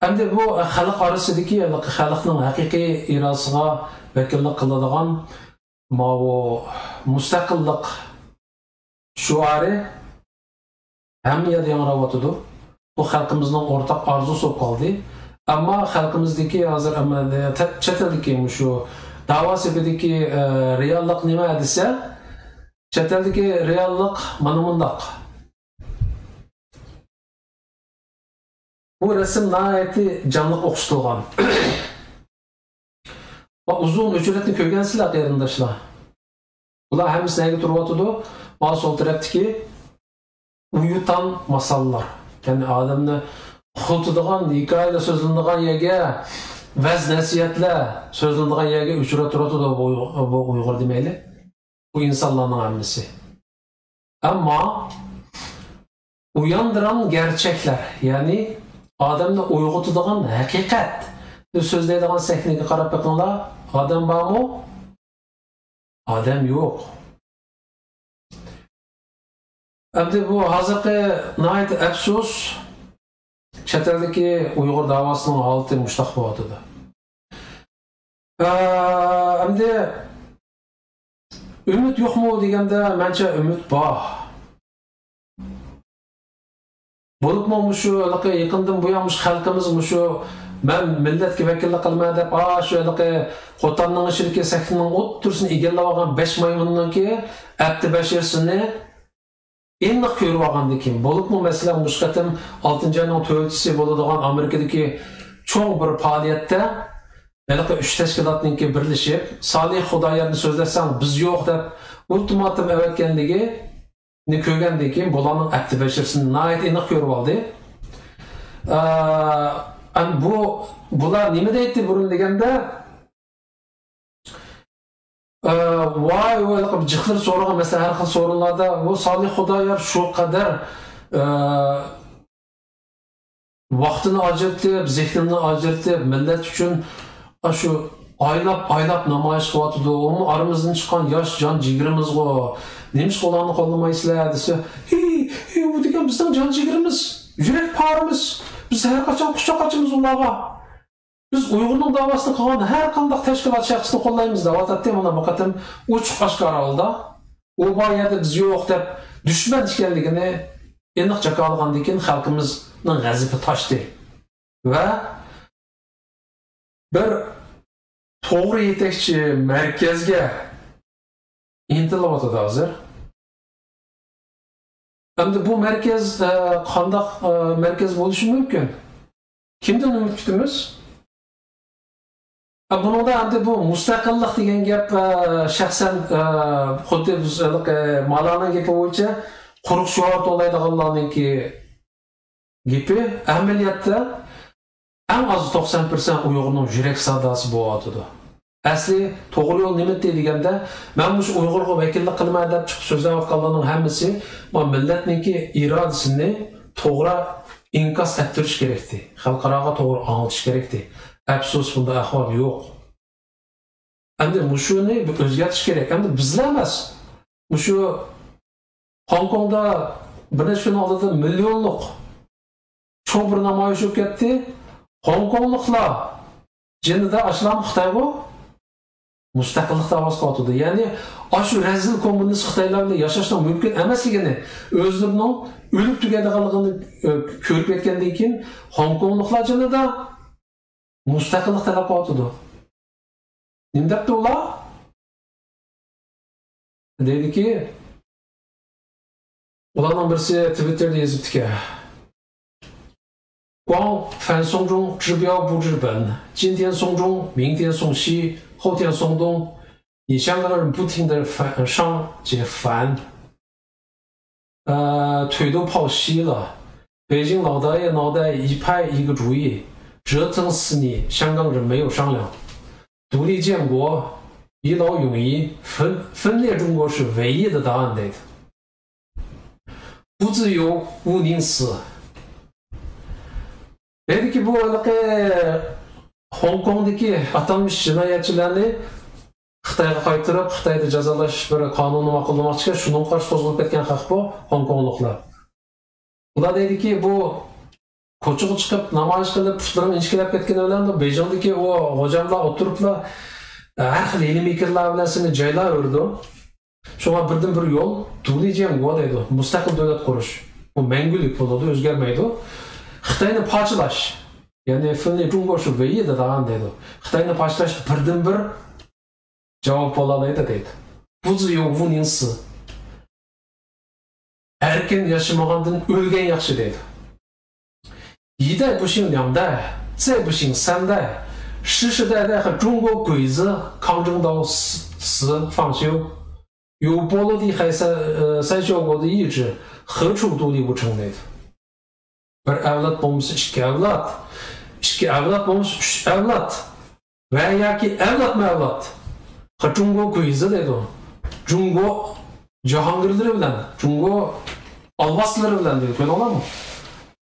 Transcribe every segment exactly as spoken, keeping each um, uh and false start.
ئەمدى بۇ خەلق ئارىسىدىكى، خەلقنىڭ ھەقىقىي ئىرادىسىغا ۋەكىللىك قىلىدىغان ماۋۇ مۇستەقىللىق شوئارى ھەممە يەردە ياڭراۋاتىدۇ. بۇ خەلقىمىزنىڭ ئورتاق ئارزۇسى بولۇپ قالدى. ئەمما خەلقىمىزدىكى ھازىر، ئەمما چەت ئەلدىكى مۇشۇ داۋا سېپىدىكى، ئە، رېئاللىق نېمە دېسە، چەت ئەلدىكى رېئاللىق مانا مۇنداق. بۇ رەسىم ناھايىتى جانلىق ئوخشىتىلغان. ۋە ئۇزۇن ئۆچرەتنى كۆرگەنسىلەر، قېرىنداشلار. بۇلار ھەممىسى نەگە تۇرۇۋاتىدۇ؟ مانا سول تەرەپتىكى ئۇيۇتان ماساللار. يەنى ئادەمنى ئۇخلىتىدىغان، ھېكايىلەر سۆزلىنىدىغان يەرگە، ۋەز-نەسىھەتلەر سۆزلىنىدىغان يەرگە ئۆچرەپ تۇرۇۋاتىدۇ بۇ، بۇ ئۇيغۇر دېمەيلى. بۇ ئىنسانلارنىڭ ھەممىسى. ئەمما ئۇياندۇران گەرچەكلەر، يەنى ئادەمنى ئويغىتىدىغان ھەقىقەتنى سۆزلەيدىغان سەھنىگە قاراپ بېقىڭلار. ئادەم بارمۇ؟ ئادەم يوق. ئەمدى بۇ ھازىرقى ناھايىتى ئەپسۇس، چەت ئەلدىكى ئۇيغۇر داۋاسىنىڭ ھالىتى مۇشۇنداق بولۇۋاتىدۇ. ئە، ئەمدى ئۈمىد يوقمۇ دېگەندە، مەنچە ئۈمىد بار. بولۇپمۇ مۇشۇ ھېلىقى يېقىندىن بۇيان مۇشۇ خەلقىمىز مۇشۇ مەن مىللەتكە ۋەكىللىك قىلىمەن دەپ، ئا، شۇ ھېلىقى قوتاننىڭ ئىچىدىكى سەھنىنىڭ ئوتتۇرىسىنى ئىگىلەۋالغان بەش مايمۇننىڭكى ئەپتى بەشىرىسىنى ئېنىق كۆرۈۋالغاندىن كېيىن، بولۇپمۇ مەسىلەن، مۇشۇ قېتىم ئالتىنچى ئاينىڭ تۆتىسى بولىدىغان ئامېرىكىدىكى چوڭ بىر پائالىيەتتە ھېلىقى ئۈچ تەشكىلاتنىڭكى بىرلىشىپ، سالىھ خۇدايارنى سۆزلەتسەڭ بىز يوق دەپ ئۇلتىماتوم ئەۋەتكەنلىكىنى كۆرگەندىن كېيىن، بۇلارنىڭ ئەپتى بەشىرىسىنى ناھايىتى ئېنىق كۆرۈۋالدى. ئە، ئەم، بۇ، بۇلار نېمە دەيتتى بۇرۇن دېگەندە، ئە، ۋاي، ۋاي، جىقلىرى سورىغان، مەسىلەن، ھەر خىل سورۇنلاردا، بۇ سالىھ خۇدايار شۇ قەدەر، ئە، ۋاقتىنى ئاجرىتىپ، زېھنىنى ئاجرىتىپ، مىللەت ئۈچۈن ئاشۇ ئايلاپ، ئايلاپ نامايىش قىلىۋاتىدۇ. ئۇمۇ ئارىمىزدىن چىققان ياش جان جىگىرىمىزغۇ. نېمىشقا ئۇلارنى قوللىمايسىلەر دېسە، ھېي، ھېي، ئۇ دېگەن بىزنىڭ جان جىگىرىمىز، يۈرەك پارىمىز. بىز ھەر قاچان قۇچاق ئاچىمىز ئۇلارغا. بىز ئۇيغۇرنىڭ داۋاسىنى قىلغان ھەر قانداق تەشكىلات شەخسنى قوللايمىز دەۋاتاتتى. مانا بۇ قېتىم ئوچۇق ئاشكارا ھالدا، ئۇ بار يەردە بىز يوق دەپ دۈشمەن ئىكەنلىكىنى ئېنىق جاكارلىغاندىن كېيىن خەلقىمىزنىڭ غەزىپى تاشتى. ۋە بىر توغرا يېتەكچى مەركەزگە ئىنتىلىۋاتىدۇ ھازىر. ئەمدى بۇ مەركەز، ئە، قانداق، ئە، مەركەز بولۇشى مۇمكىن؟ كىمدىن ئۈمىد كۈتىمىز؟ ئە، بۇنىڭدا ئەمدى بۇ مۇستەقىللىق دېگەن گەپ، ئە، شەخسەن، ئە، خۇددى بىز، ئە، مالانىڭ گېپى بويىچە قۇرۇق شوئار توۋلايدىغانلارنىڭكى گېپى. ئەمەلىيەتتە ئەڭ ئاز توقسان پىرسەنت ئۇيغۇرنىڭ يۈرەك ساداسى بولۇۋاتىدۇ. ئەسلى توغرا يول نېمىتى دېگەندە، مەن مۇشۇ ئۇيغۇرغا ۋەكىللىك قىلىمەن دەپ چىقىپ سۆزلەۋاتقانلارنىڭ ھەممىسى مانا مىللەتنىڭكى ئىرادىسىنى توغرا ئىنكاس ئەتتۈرۈش كېرەكتى. خەلقئاراغا توغرا ئاڭلىتىش كېرەكتى. ئەپسۇس، بۇنداق ئەھۋال يوق. ئەمدى مۇشۇنى بىر ئۆزگەرتىش كېرەك. ئەمدى بىزلا ئەمەس، مۇشۇ خوڭكوڭدا بىر نەچچە كۈن ئالدىدا مىليونلۇق چوڭ بىر نامايىش بولۇپ كەتتى. خوڭكوڭلۇقلار جېنىدا ئاشۇلارمۇ خىتايغۇ مۇستەقىللىق داۋاسى قىلىۋاتىدۇ. يەنى ئاشۇ رەزىل كوممۇنىست خىتايلار بىلەن ياشاشنىڭ مۇمكىن ئەمەسلىكىنى، ئۆزلىرىنىڭ ئۆلۈپ تۈگەيدىغانلىقىنى، ئۆ، كۆرۈپ يەتكەندىن كېيىن خوڭكوڭلۇقلار جېنىدا مۇستەقىللىق تەلەپ قىلىۋاتىدۇ. نېمە دەپتۇ ئۇلار؟ دەيدىكى، ئۇلارنىڭ بىرسى تىۋىتتېردا يېزىپتىكەن. 广泛松中，指标不治本。今天松中，明天松西，后天松东。你香港人不停地反，上街反。 呃，腿都跑稀了。北京老大爷脑袋一拍一个主意，折腾死你，香港人没有商量。独立建国，一劳永逸，分，分裂中国是唯一的答案。这个不自由，毋宁死。 دەيدىكى، بۇ ھېلىقى خوڭكوڭدىكى ئاتالمىش جىنايەتچىلەرنى خىتايغا قايتۇرۇپ، خىتايدا جازالاش بىر قانۇنى ماقۇللىماقچىكەن، شۇنىڭغا قارشى قوزغىلىپ كەتكەن خەق بۇ خوڭكوڭلۇقلار. بۇلار دەيدىكى، بۇ كوچىغا چىقىپ نامايىش قىلىپ، پۇتلىرىڭ ئىنچىكىلەپ كەتكىنى بىلەن بېيجىڭدىكى ئۇ غوجاملار ئولتۇرۇپلا، ھەر خىل ھىيلە-مىكىرلار بىلەن سېنى جايلاۋېرىدۇ. شۇڭا بىردىنبىر يول دۇلى جيەنگو دەيدۇ، مۇستەقىل دۆلەت قۇرۇش. بۇ مەڭگۈلۈك بولىدۇ، ئۆزگەرمەيدۇ. خىتاينى پارچىلاش، يەنى فېنلى جۇڭگو شۇ ۋېيى دەيدىغان دەيدۇ. خىتاينى پارچىلاش بىردىنبىر جاۋاب بولالايدۇ دەيدۇ. بۇ زىيۇ ۋۇنىڭسى. ئەركىن ياشىمىغاندىن ئۆلگەن ياخشى دەيدۇ. 一代不幸两代，再不幸三代，世世代代和中国鬼子抗争到死，死方休。有保罗的还三，呃，三小国的意志，何处独立无城 دەيدۇ. بىر ئەۋلاد بولمىسا ئىككى ئەۋلاد، ئىككى ئەۋلاد بولمىسا ئۈچ ئەۋلاد ۋە ياكى ئەۋلادمۇ ئەۋلاد. 和中国鬼子 دەيدۇ. جۇڭگو جاھانگىرلىرى بىلەن، جۇڭگو ئالۋاستىلىرى بىلەن دەيدۇ. كۆردۈڭلارمۇ؟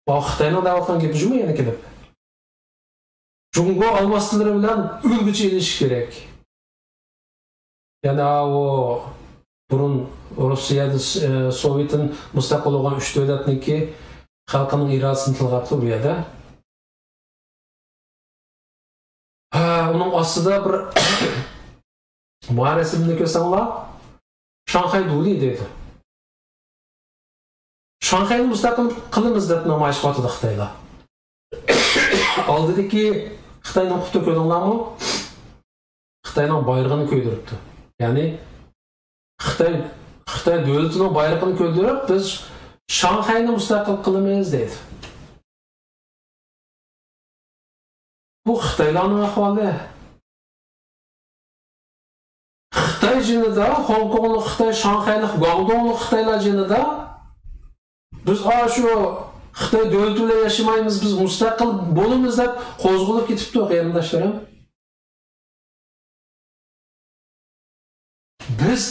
بۇ خىتاينىڭ دەۋاتقان گېپى شۇمۇ يەنە كېلىپ؟ جۇڭگو ئالۋاستىلىرى بىلەن ئۆلگۈچە ئېلىشىش كېرەك. يەنى ئاۋۇ بۇرۇن روسىيەدە، ئى، سوۋېتتىن مۇستەقىل بولغان ئۈچ دۆلەتنىڭكى خەلقىنىڭ ئىرادىسىنى تىلغاپتۇ بۇ يەردە. ھە، ئۇنىڭ ئاستىدا بىر مانا رەسىمنى كۆرسەڭلار، شاڭخەي دۇلى دەيدۇ. شاڭخەينى مۇستەقىل قىلىمىز دەپ نامايىش قىلىۋاتىدۇ خىتايلار. ئالدىدىكى خىتاي نۇقتا كۆردۈڭلارمۇ؟ خىتاينىڭ بايرىقىنى كۆيدۈرۈپتۇ. يەنى خىتاي، خىتاي دۆلىتىنىڭ بايرىقىنى كۆتۈرۈپ، بىز شاڭخەينى مۇستەقىل قىلىمىز دەيدۇ. بۇ خىتايلارنىڭ ئەھۋالى. خىتاي جېنىدا، خوڭكوڭلۇق خىتاي، شاڭخەيلىك، گۇاڭدۇڭلۇق خىتايلار جېنىدا، بىز ئاشۇ خىتاي دۆلىتى بىلەن ياشىمايمىز، بىز مۇستەقىل بولىمىز دەپ قوزغىلىپ كېتىپتۇ، قېرىنداشلىرىم. بىز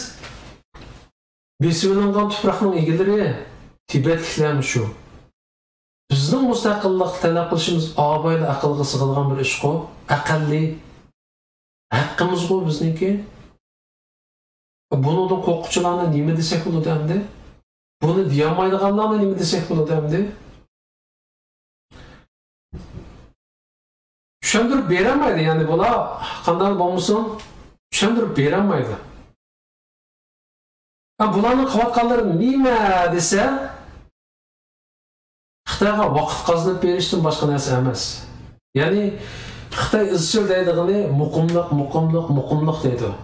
بېسىۋېلىنغان تۇپراقنىڭ ئىگىلىرى تىبەتلىكلەرمۇ شۇ. بىزنىڭ مۇستەقىللىق تەلەپ قىلىشىمىز ئابايلا ئەقىلگە سىغىدىغان بىر ئىشقۇ، ئەقەللىي ھەققىمىزغۇ بىزنىڭكى. بۇنىڭدىن قورققۇچىلارنى نېمە دېسەك بولىدۇ ئەمدى؟ بۇنى دېيەلمەيدىغانلارنى نېمە دېسەك بولىدۇ ئەمدى؟ چۈشەندۈرۈپ بېرەلمەيدۇ، يەنى بۇلار قانداق بولمىسۇن، چۈشەندۈرۈپ بېرەلمەيدۇ. ھە، بۇلارنىڭ قىلىۋاتقانلىرى نېمە دېسە، خىتايغا ۋاقىت قازىنىپ بېرىشتىن باشقا نەرسە ئەمەس. يەنى خىتاي ئىزچىل دەيدىغىنى مۇقىملىق، مۇقىملىق، مۇقىملىق دەيدۇ.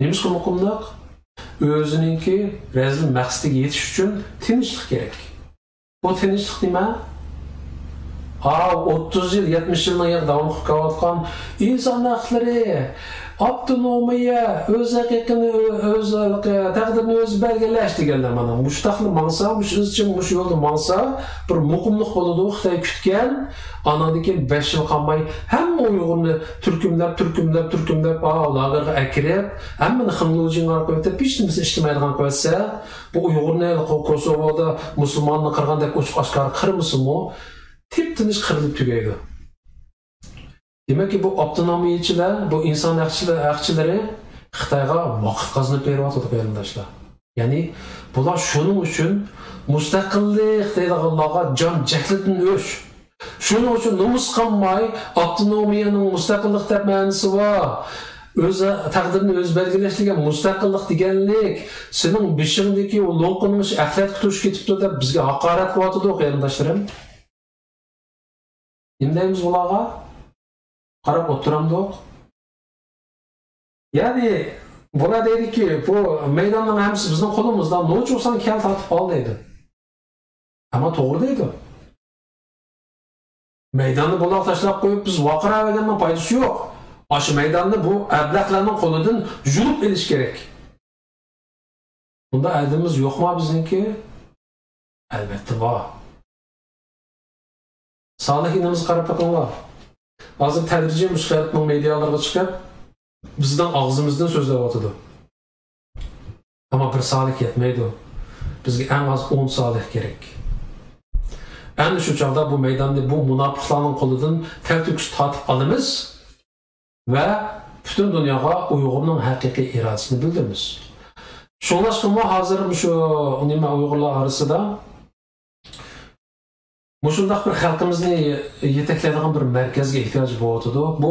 نېمىشقا مۇقىملىق؟ ئۆزىنىڭكى رەزىل مەقسىتىگە يېتىش ئۈچۈن تىنچلىق كېرەك. بۇ تىنچلىق نېمە؟ ھا، ئوتتۇز يىل، يەتمىش يىلنىڭ يەنە داۋام قىلىپ كېلىۋاتقان ئىنسان ھەقلىرى، ئاپتونومىيە، ئۆز ھەقىقىنى ئۆ-، ئۆز تەقدىرىنى ئۆزى بەلگىلەش دېگەنلەر مانا. مۇشۇنداقلا ماڭسا، مۇشۇ ئىزچىل مۇشۇ يولدا ماڭسا، بىر مۇقىملىق بولىدۇ. خىتاي كۈتكەن، ئاناندىن كېيىن بەش يىل قالماي ھەممە ئۇيغۇرنى تۈركۈملەپ، تۈركۈملەپ، تۈركۈملەپ، ئا، لاگېرغا ئەكىرىپ، ھەممىنى خېڭلۇجىڭغا قويۇپ، ھېچ نېمىسى ئىشلىمەيدىغان قىلىۋەتسە، بۇ ئۇيغۇرنى كو-، كوسوۋودا مۇسۇلماننى قىرغان دەپ ئوچۇق ئاشكارا قىرمىسىمۇ، تىپتىنچ قىرىلىپ تۈگەيدۇ. دېمەككى، بۇ ئاپتونومىيەچىلەر، بۇ ئىنسان ھەقچىلە-، ھەقچىلىرى خىتايغا ۋاقىت قازىنىپ بېرىۋاتىدۇ، قېرىنداشلار. يەنى، بۇلار شۇنىڭ ئۈچۈن مۇستەقىللىق دەيدىغانلارغا جان جەھلىدىن ئۆچ. شۇنىڭ ئۈچۈن نومۇس قالماي، ئاپتونومىيەنىڭ مۇستەقىللىق دەپ مەنىسى بار. ئۆز تەقدىرىنى ئۆزى بەلگىلەش دېگەن مۇستەقىللىق دېگەنلىك، سېنىڭ بېشىڭدىكى ئۇ لوڭقىنىڭ ئىچى ئەخلەتكە توشۇپ كېتىپتۇ دەپ بىزگە ھاقارەت قىلىۋاتىدۇ، قېرىنداشلىرىم. نېمە دەيمىز بۇلارغا؟ قاراپ ئولتۇرامدۇق؟ يەنى، بۇلار دەيدىكى، بۇ مەيداننىڭ ھەممىسى بىزنىڭ قولىمىزدا، نوچى بولساڭ كەل تارتىپ ئال دەيدۇ. ئەمما توغرا دەيدۇ. مەيداننى بۇلارغا تاشلاپ قويۇپ، بىز ۋارقىراۋەرگەننىڭ پايدىسى يوق. ئاشۇ مەيداننى بۇ ئەبلەخلەرنىڭ قولىدىن يۇلۇپ ئېلىش كېرەك. بۇنداق ئەدىمىمىز يوقما بىزنىڭكى؟ ئەلۋەتتە بار. سالىھ ئىنىمىزغا قاراپ بېقىڭلار. ھازىر تەدرىجىي مۇشۇ خەلقنىڭ مېدىيالىرىغا چىقىپ، بىزنىڭ ئاغزىمىزدىن سۆزلەۋاتىدۇ. ئەمما بىر سالىھ يەتمەيدۇ. بىزگە ئەڭ ئاز ئون سالىھ كېرەك. ئەنە شۇ چاغدا بۇ مەيداننى بۇ مۇناپىقلارنىڭ قولىدىن تەلتۆكۈس تارتىپ ئالىمىز. ۋە پۈتۈن دۇنياغا ئۇيغۇرنىڭ ھەقىقىي ئىرادىسىنى بىلدۈرىمىز. شۇڭلاشقىمۇ ھازىر مۇشۇ نېمە ئۇيغۇرلار ئارىسىدا مۇشۇنداق بىر خەلقىمىزنى يېتەكلەيدىغان بىر مەركەزگە ئېھتىياج بولۇۋاتىدۇ. بۇ